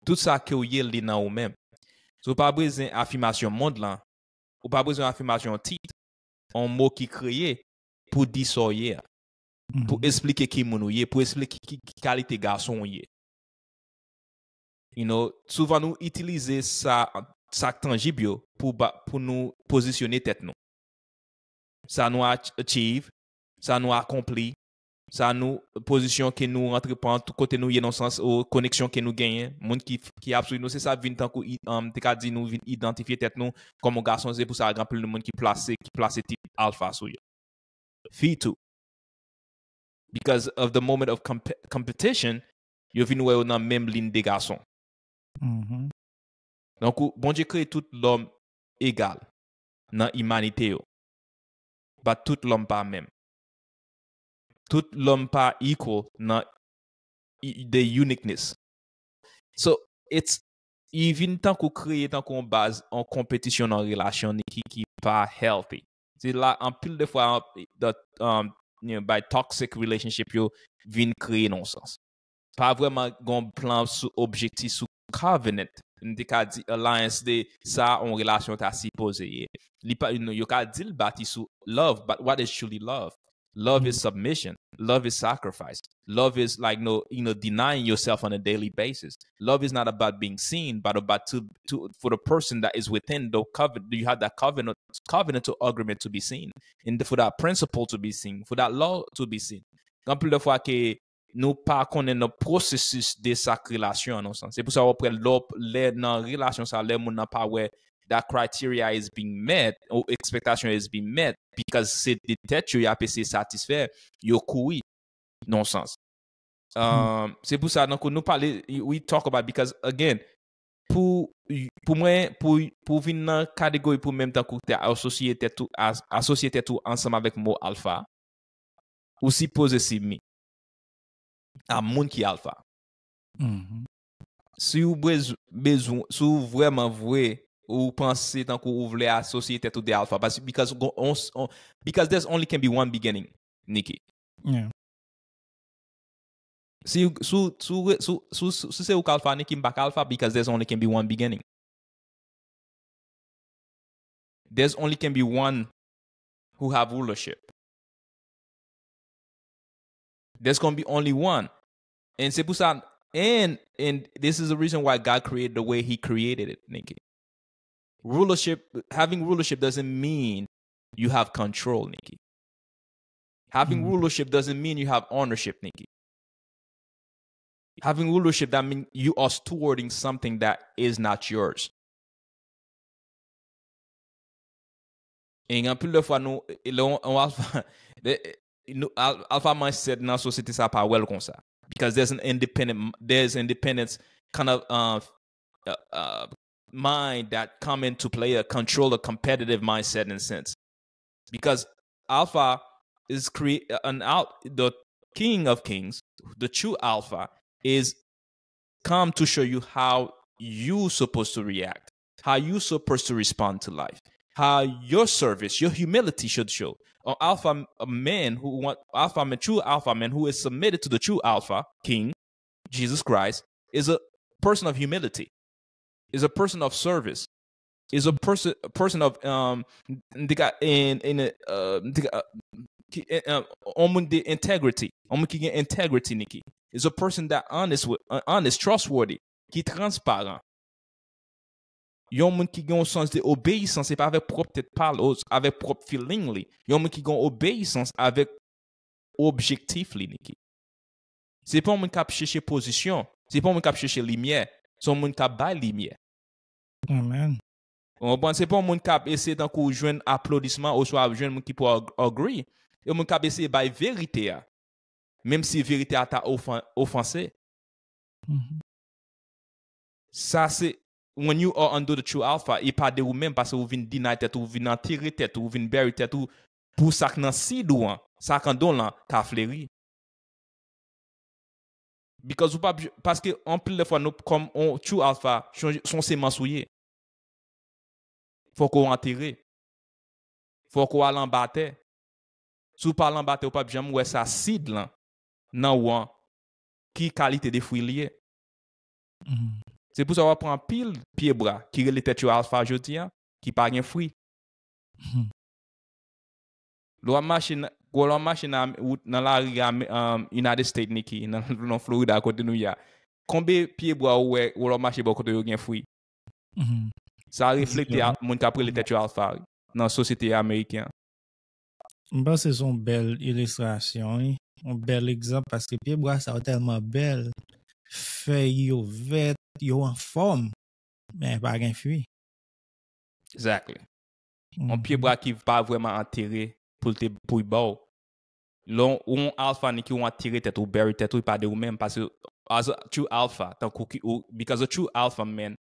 tout sa ke w ye, li nan ou menm. So, ou pa bezwen afimasyon mond lan, ou pa bezwen afimasyon tit, yon mo ki kreye pou di sa w ye a, pou esplike ki moun ou ye, pou esplike ki, ki kalite gason ou ye. You know, souvan nou itilize sa, sa k tanjib yo pou ba- pou nou pozisyone tèt nou. Sa nou ach- achieve, sa nou akonpli, sa nou, pozisyon ke nou rantre pran, tout kote nou ye nan sans, ou koneksyon ke nou genyen, moun ki, ki ap swiv nou, se sa vin tankou, i- um, te ka di nou vin idantifye tèt nou kòm yon gason, se pou sa gen anpil moun ki plase, ki plase tit alfa sou yo. Fi tou. Because of the moment of comp- competition, yo vin wè yo nan menm liy de gason. Donk, ou- Bondye kreye tout lòm egal nan imanite yo. But tout lòm pa menm. Tout lòm pa equal nan i- the uniqueness. So, it's, li vin tankou kreye tankou yon baz, yon konpetisyon nan relasyon ni ki, ki pa healthy. Se la, anpil de fwa, the, um, you know, by toxic relationship yo vin kreye nan yon sans. Pa vrèman gon plan sou objektif, sou covenant. M te ka di alliance de sa yon relasyon ta sipoze ye. Li pa, you know, yo ka di l bati sou love, but what is truly love? Love is submission. Love is sacrifice. Love is like no, you know, denying yourself on a daily basis. Love is not about being seen, but about to, to for the person that is within the covenant. You have that covenant, covenantal agreement to be seen, and for that principle to be seen, for that law to be seen. Anpil de fwa ke nou pa konnen nan pwosesis de sa k relasyon an nan sans. Se pou sa w ap wè lè w ap- lè nan relasyon sa, lè moun nan pa wè that criteria is being met, ou expectation is being met, because se de tèt yo y ap eseye satisfè, yo kouri nan sans. Um, se pou sa, donk, nou pale, we talk about, because, again, pou, pou mwen, pou, pou vin nan kategori pou menm tankou te asosye tèt ou, as- asosye tèt ou ansanm avèk mo alfa, ou sipoze simi a moun ki alfa. Mhm. Si ou bez- bezwen, si ou vrèman vre, ou panse tankou ou vle asosye tèt ou de alfa, paske, because, gon- on, on, because there's only can be one beginning, Nikki. Yeah. Si, si, si, si, si, si se ou k alfa, Nikki, m pa ka alfa, because there's only can be one beginning. There's only can be one who have rulership. There's gonna be only one. And se pou sa, and, and this is the reason why God created the way he created it, Nikki. Rulership, having rulership doesn't mean you have control, Nikki. Having Mhm. rulership doesn't mean you have ownership, Nikki. Having rulership, that means you are stewarding something that is not yours. E gen anpil de fwa nou, lè on, on alfa, de- nou, al- alfa mindset nan sosyete sa pa wè l konsa. Because there's an independent, there's independence kind of uh, uh, uh, mind that come into play, a control, a competitive mindset in a sense. Because alpha is create an out the king of kings, the true alpha is come to show you how you supposed to react, how you supposed to respond to life, how your service, your humility should show. An alpha, a man who want alpha man, true alpha man who is submitted to the true alpha king, Jesus Christ, is a person of humility, is a person of service, is a person, a person of um, n te ka, in, in a, uh, n te ka, uh, ki- eh, uh, on moun de integrity, on moun ki gen integrity, Nikki, is a person that honest with, uh, honest, trustworthy, ki transparan. Yon moun ki gen yon sans de obeyisans, se pa avèk pwòp tèt pa l, o- avèk pwòp feeling li. Yon moun ki gen obeyisans avèk objektif li, Nikki. Se pa yon moun k ap chèche pozisyon, se pa yon moun k ap chèche limyè, se yon moun k ap bay limyè. Amen. Ou konprann? Se pa yon moun k ap eseye tankou jwenn aplodisman oswa jwenn moun ki pou ag- agree. Se yon moun k ap eseye bay verite a, menm si verite a ta ofan- ofanse. Mhm. Sa se when you are under the true alpha, e pa de ou menm, paske ou vin deny tèt ou, ou vin antere tèt ou, ou vin bury tèt ou pou sa k nan sid ou an, sa k anndan w lan ka fleri. Because ou pa, paske anpil de fwa nou kòm on true alpha, se yon semans ou ye. Fòk ou antere. Fòk ou al anba tè. Si w pa al anba tè, ou p ap janm wè sa sid lan nan ou an, ki kalite de fwi li ye. Mhm. Se pou sa w ap pran anpil pyebwa ki rele tèt yo alfa jodi a, ki pa gen fwi. Mhm. Lè w ap mache nan, lè w ap mache nan, wout- nan lari a, um, United States, Nikki, nan, nan Florida, kote nou ye a. Konbe pyebwa ou wè, lè w ap mache bò kote yo gen fwi? Mhm. Sa reflekte a moun k ap rele tèt yo alfa nan sosyete ameriken an. M panse se yon bèl ilistrasyon, wi. Yon bèl egzanp, paske pyebwa sa yo tèlman bèl, fèy yo vèt, yo anfòm, men pa gen fwi. Exactly. Yon pyebwa ki pa vrèman antere pou l te, pou l ba w. Lè w, ou yon alfa, Nikki, ou antere tèt ou, bury tèt ou, e pa de ou menm, paske as a true alpha, tankou ki, ou, because a true alpha man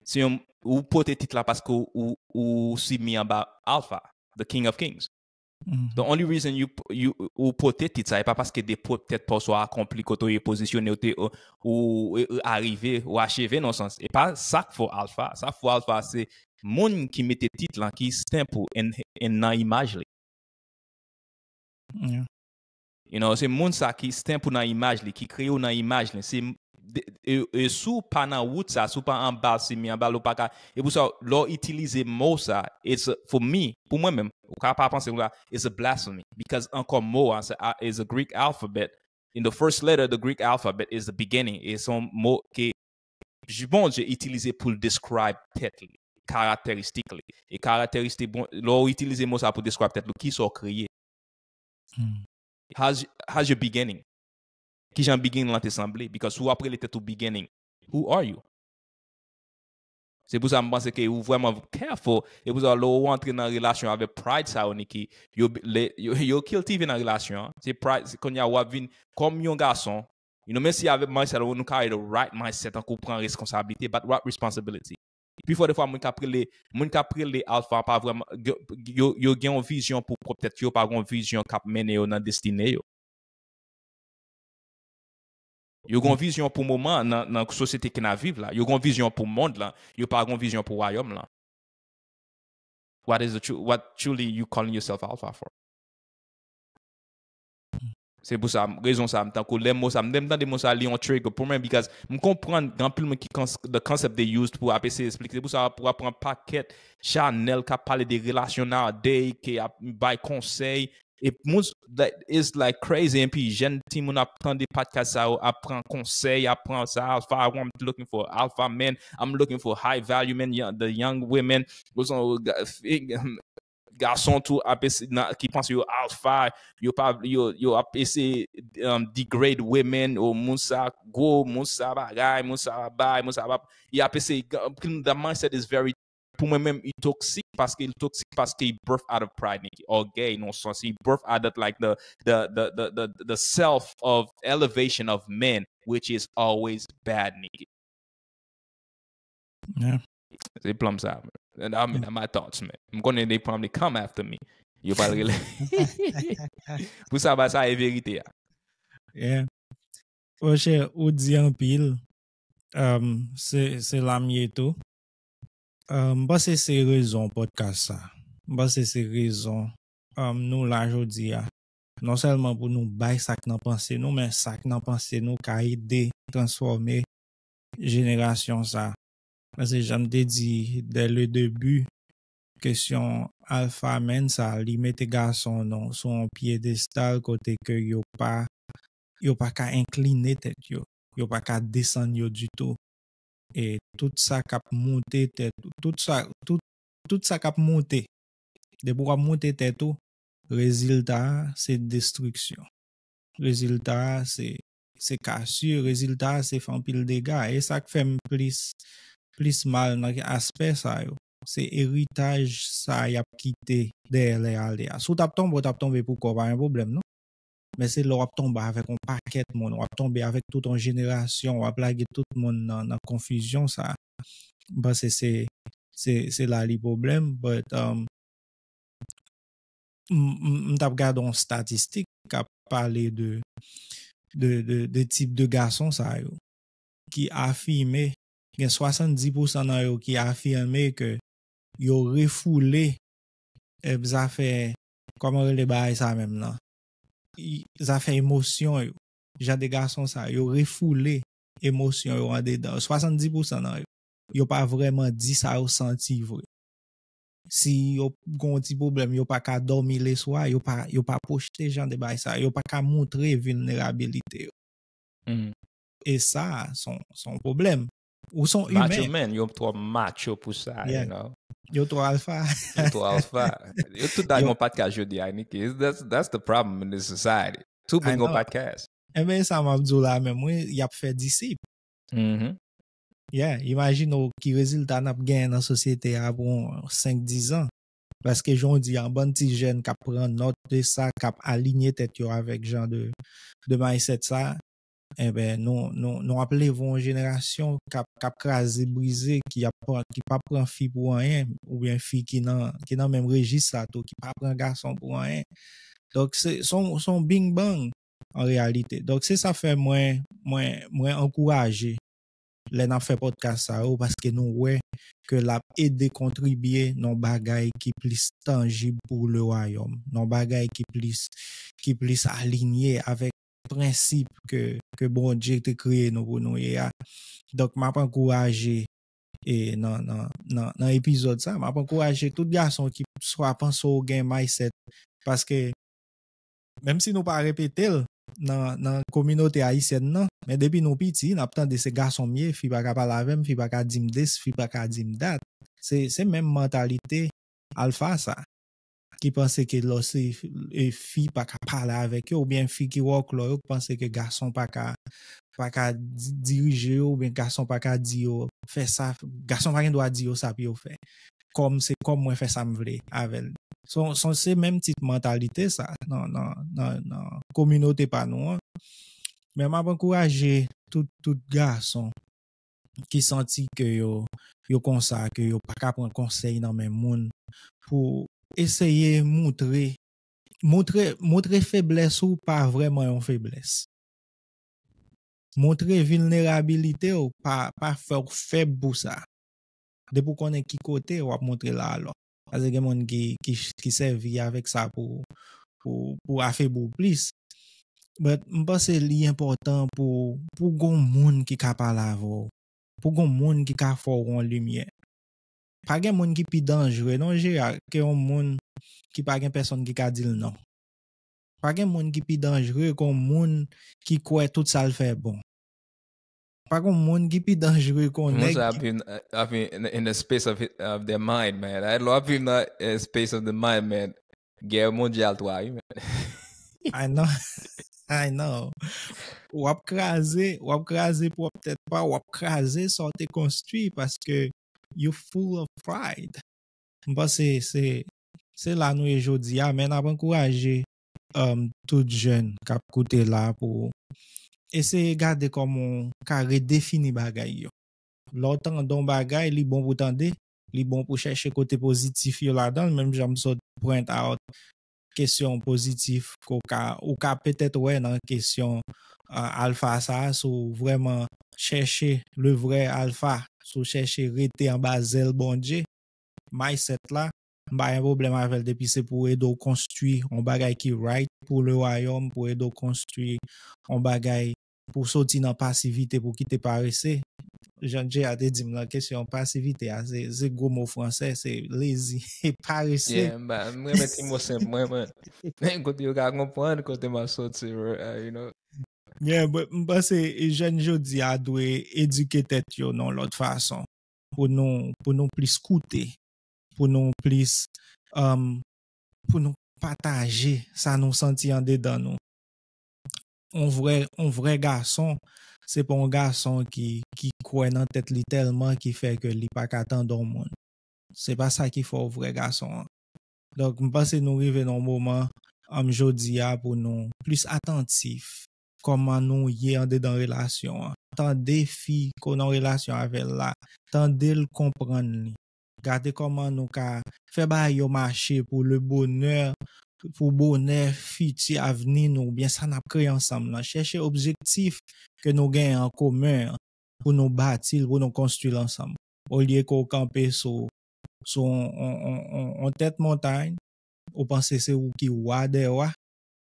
Se yon, ou pote tit la paske ou, ou, ou simian ba Alpha, the King of Kings. The only reason you, you, ou pote tit sa, e pa paske de pwòp tèt pa w sa w akonpli kote w ye pozisyone, ou te, ou, ou, ou arive, ou acheve nan sans. E pa sa k fè w Alpha. Sa k fè w Alpha, se moun ki mete tit lan, ki stamp ou en, en nan imaj li. Yeah. You know, se moun sa ki stamp ou nan imaj li, ki kreye w nan imaj li. Se, de- e, e si w pa nan wout sa, si w pa anba simian ba l, ou pa ka. E pou sa, lè w itilize mo sa, it's a- for me, pou mwen menm, ou ka pa panse konsa, it's a blasphemy. Because ankò mo a, se a- is a Greek alphabet. In the first letter of the Greek alphabet is the beginning. E se yon mo ke J- Bondye itilize pou l describe tèt li, karakteristik li. E karakteristik, bon, lè w itilize mo sa pou describe tèt li, ki sa w kreye? Hmm. How's, how's your beginning? Kijan beginning lan te sanble? Because si w ap rele tèt ou beginning, who are you? Se pou sa m panse ke ou vrèman careful. E pou sa lè ou antre nan relasyon avèk pride sa yo, Niki, yo, le, yo, yo kiltive nan relasyon an. Se pride, se kounye a w ap vin kòm yon gason. You know, menm si avèk mindset ou nou ka rele right mindset, tankou pran responsablite, but what responsibility? Pi fò de fwa moun k ap rele, moun k ap rele Alpha pa vrèman, yo, yo, yo gen yon vizyon pou pwòp tèt yo, pa gen yon vizyon k ap mennen yo nan destine yo. Yo gen yon vizyon pou moman nan, nan sosyete ke n ap viv la. Yo gen yon vizyon pou mond lan. Yo pa gen yon vizyon pou wayòm lan. What is the true, what truly you calling yourself Alpha for? Se pou sa, rezon sa, m tankou lè mo sa, m tande mo sa, li yon trigger pou mwen, because m konprann gen anpil moun ki, the concept they used pou ap eseye esplike. Se pou sa, pou ap pran pakèt chanèl k ap pale de relasyon nowadays, ke ap bay konsèy, e moun, that is like crazy. Epi jèn timoun ap tande podcast sa yo, ap pran konsèy, ap pran sa, Alpha, I'm looking for alpha man, I'm looking for high value men, young, the young women, gason tou ap ese- nan- ki panse yo alpha, yo pa, yo, yo ap eseye, um, degrade women, ou moun sa gwo, moun sa bagay, moun sa bay, moun sa pa, y ap eseye, the mindset is very, pou mwen menm, li toxic paske li toxic paske li birth out of pride, Niki. Orgueil, nan sans, li birth out of, like, the, the, the, the, the, the self of elevation of men, which is always bad, Niki. Yeah. Se plan m sa. I mean, my thoughts, man. M konnen they probably come after me. Yo pral rele. Pou sa, ba sa e verite a. Yeah. Monchè, ou di anpil. Um, se, se la m ye tou. Um, m panse se rezon podcast sa. M panse se rezon, um, nou la jodi a. Non sèlman pou nou bay sa k nan panse nou, men sa k nan panse nou ka ede transfòme jenerasyon sa. Paske jan m te di dès le début, kesyon alpha man sa, li mete gason nan sou yon pyedestal kote ke yo pa, yo pa ka enkline tèt yo, yo pa ka desann yo ditou. E tout sa k ap moute tèt, tout sa, tout, tout sa k ap moute, depi w ap moute tèt ou, rezilta a se destriksyon. Rezilta a se, se kasi, rezilta a se fè anpil dega. E sa k fè m plis, plis mal nan aspè sa yo. Se eritaj sa y ap kite dèyè lè y ale a. Si w t ap tonbe, w t ap tonbe pou kò w, pa gen pwoblèm, non. Men se lè w ap tonbe avèk yon pakèt moun, w ap tonbe avèk tout yon jenerasyon, w ap lage tout moun nan, nan konfizyon sa. M panse se, se, se la li pwoblèm, but, um, m, m, m t ap gade yon statistik k ap pale de, de, de, de tip de gason sa yo ki afime, gen swasanndis pousan nan yo ki afime ke yo refoule, e, zafè, kòman rele bagay sa menm nan? I- Zafè emosyon yo. Jan de gason sa, yo refoule emosyon yo andedan. Swasanndis pousan nan yo, yo pa vrèman di sa yo santi vre. Si yo gon ti pwoblèm, yo pa ka dòmi leswa, yo pa, yo pa pwochte jan de bagay sa, yo pa ka montre vilnerabilite yo. Mm. E sa, se yon, se yon pwoblèm. Ou se yon Macho imen. Man, yo twò macho pou sa, Yeah. You know. Yo twò alfa. Yo twò alfa. Yo tout ta Yo- gon podcast jodi a, Niki. That's, that's the problem in this society. Tout I moun gon know. Podcast. Enben, sa m ap di w la menm, wi, y ap fè disip. Mhm. Yeah, imajine w ki rezilta n ap genyen nan sosyete a pou yon senk, diz an. Paske jan w di, yon bann ti jèn k ap pran nòt de sa, k ap alinye tèt yo avèk jan de, de mindset sa, Enben, nou, nou, nou ap leve yon jenerasyon k ap, k ap kraze, brize, ki ap pran, ki p ap pran fi pou anyen, oubyen fi ki nan, ki nan menm rejis la tou, ki pa pran gason pou anyen. Donk, se, se yon, se yon bing bang, an reyalite. Donk, se sa fè mwen, mwen, mwen ankouraje lè n ap fè podcast sa yo, paske nou wè ke l ap ede kontribye nan bagay ki plis tanjib pou le wayòm, nan bagay ki plis, ki plis alinye avèk prensip ke, ke Bondye te kreye nou pou nou ye a. Donk, m ap ankouraje, e nan, nan, nan, nan epizòd sa, m ap ankouraje tout gason ki swa panse w gen mindset, paske menm si nou pa repete l nan, nan kominote ayisyèn nan, men depi nou piti, n ap tande se gason m ye, fi pa ka pale avè m, fi pa ka di m this, fi pa ka di m that. Se, se menm mantalite alfa sa, ki panse ke lò se e, fi pa ka pale avèk yo, oubyen fi ki wòklò yo, ki panse ke gason pa ka, pa ka di- dirije yo, oubyen gason pa ka di yo fè sa, gason pa gen dwa di yo sa pou yo fè. Kòm se kòm mwen fè sa m vle avè l. Se, se, se menm tip mantalite sa nan, nan, nan, nan kominote pa nou an. Men m ap ankouraje tout, tout gason ki santi ke yo, yo konsa, ke yo pa ka pran konsèy nan men moun, pou eseye moutre, moutre, moutre feblès ou pa vrèman yon feblès. Moutre vilnerabilite w pa, pa fè w fèb pou sa. Depi w konnen ki kote w ap moutre la alò. Paske gen moun ki, ki, ki sèvi avèk sa pou, pou, pou afebli w plis. But m panse li enpòtan pou, pou gon moun ki ka pale avè w. Pou gon moun ki ka fè w yon limyè. Pa gen moun ki pi danjre non, Jera, ke yon moun ki pa gen pèsonn ki ka di l non. Pa gen moun ki pi danjre ke yon moun ki kwè tout sa l fè bon. Pa gen moun ki pi danjre ke yon Moun nèg sa ap ki viv, ap viv in, in the space of, of their mind, man. Ay, lè w ap viv nan eh, space of the mind, man. Gè mondyal twa, wi, man. I know. I know. W ap kraze, w ap kraze pwòp tèt pa, w ap kraze sa w te konstwi paske you full of pride. M panse se, se la nou ye jodi a, men n ap ankouraje um, tout jèn k ap koute la pou eseye gade kòman w ka redefini bagay yo. Lè w tande yon bagay, li bon pou tande, li bon pou chèche kote pozitif yo ladan l, menm jan m sot point out kesyon pozitif ke w ka, ou ka petèt wè nan kesyon uh, alfa sa a, si w vrèman chèche le vrè alfa, si w chèche rete anba zèl Bondye, mindset la, m pa gen pwoblèm avè l depi se pou ede w konstwi yon bagay ki right pou le wayòm, pou ede w konstwi yon bagay pou soti nan pasivite, pou kite parese. Jan Jay a te di m nan kesyon pasivite a, se, se gwo mo fransè, se lazy, e parese. Yeah, m ba- m renmen ti mo senp mwen, man. Men kote yo ka konprann kote m ap soti, bro, uh, you know. Yeah, but m panse jèn jodi a dwe edike tèt yo nan lòt fason pou nou, pou nou plis koute, pou nou plis, um, pou nou pataje sa nou santi andedan nou. On vrè, on vrè gason, se pa yon gason ki, ki kwè nan tèt li tèlman ki fè ke li pa ka tande yon moun. Se pa sa ki fè w vrè gason an. Donk, m panse nou rive nan yon moman, um, jodi a pou nou plis atantif kòman nou ye andedan relasyon an. Tande fi ke w nan relasyon avè l la. Tande l, konprann li. Gade kòman nou ka fè bagay yo mache pou le bonè, pou bonè fiti avni nou, oubyen sa n ap kreye ansanm nan. Chèche objektif ke nou genyen an komen an pou nou bati l, pou nou konstwi l ansanm. Olye ke w kanpe sou, sou on, on, on, on, on tèt montay, ou panse se ou ki wa dè wa,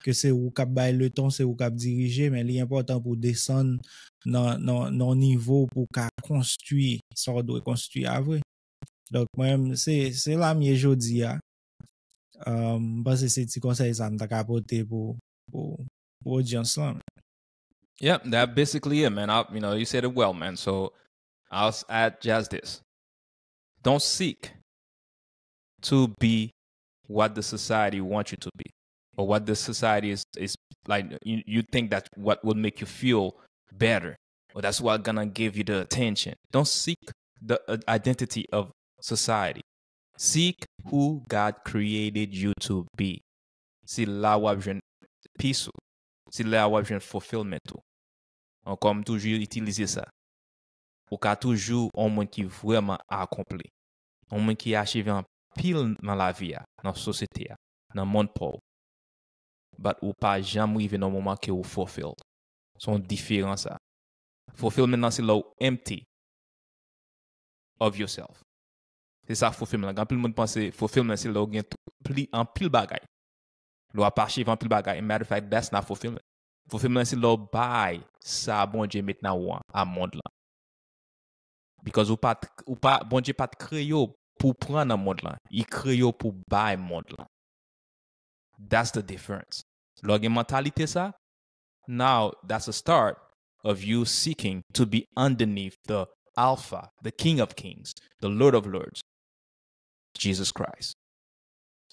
ke se ou k ap bay leton, se ou k ap dirije, men li enpòtan pou w desann nan, nan, nan yon nivo pou w ka konstwi sa w dwe konstwi a vre. Donk, mwen, se, se la m ye jodi a. Um, m panse se ti konsèy sa m ta ka pote pou, pou, pou odyans lan. Yeah, that basically it, man. I, you know, you said it well, man. So I'll s- add just this. Don't seek to be what the society wants you to be or what the society is, is like, you, you think that what will make you feel better or that's what gonna give you the attention. Don't seek the uh, identity of society. Seek who God created you to be. Se la w ap jwenn peace ou. Se la w ap jwenn fulfillment ou. Ankò, m toujou itilize sa. Ou ka toujou yon moun ki vrèman akonpli. Yon moun ki achieve anpil nan lavi a, nan sosyete a, nan mond pa w. But ou pa janm rive nan moman ke ou fulfilled. Se yon diferans sa. Fulfillment nan se lè w empty of yourself. Se sa fulfillment lan. Anpil moun panse fulfillment se lè w gen pli anpil bagay. Lè w ap achieve anpil bagay. Matter of fact, that's not fulfillment. Fulfillment se lè w bay sa Bondye met nan ou an a mond lan. Because ou pa t, ou pa, Bondye pa t kreye w pou pran nan mond lan. Li kreye w pou bay mond lan. That's the difference. Lè w gen mantalite sa, now that's a start of you seeking to be underneath the Alpha, the King of Kings, the Lord of Lords, Jesus Christ.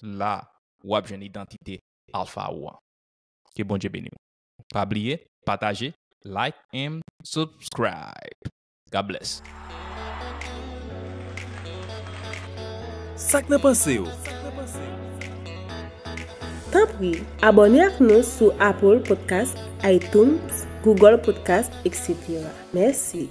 La, w ap jwenn idantite Alpha ou an. Ke Bondye beni w. Pa bliye, pataje, like and subscribe. God bless. Sa k nan panse w? Tanpri, abòne ak nou sou Apple Podcast, iTunes, Google Podcast, et cetera. Mèsi.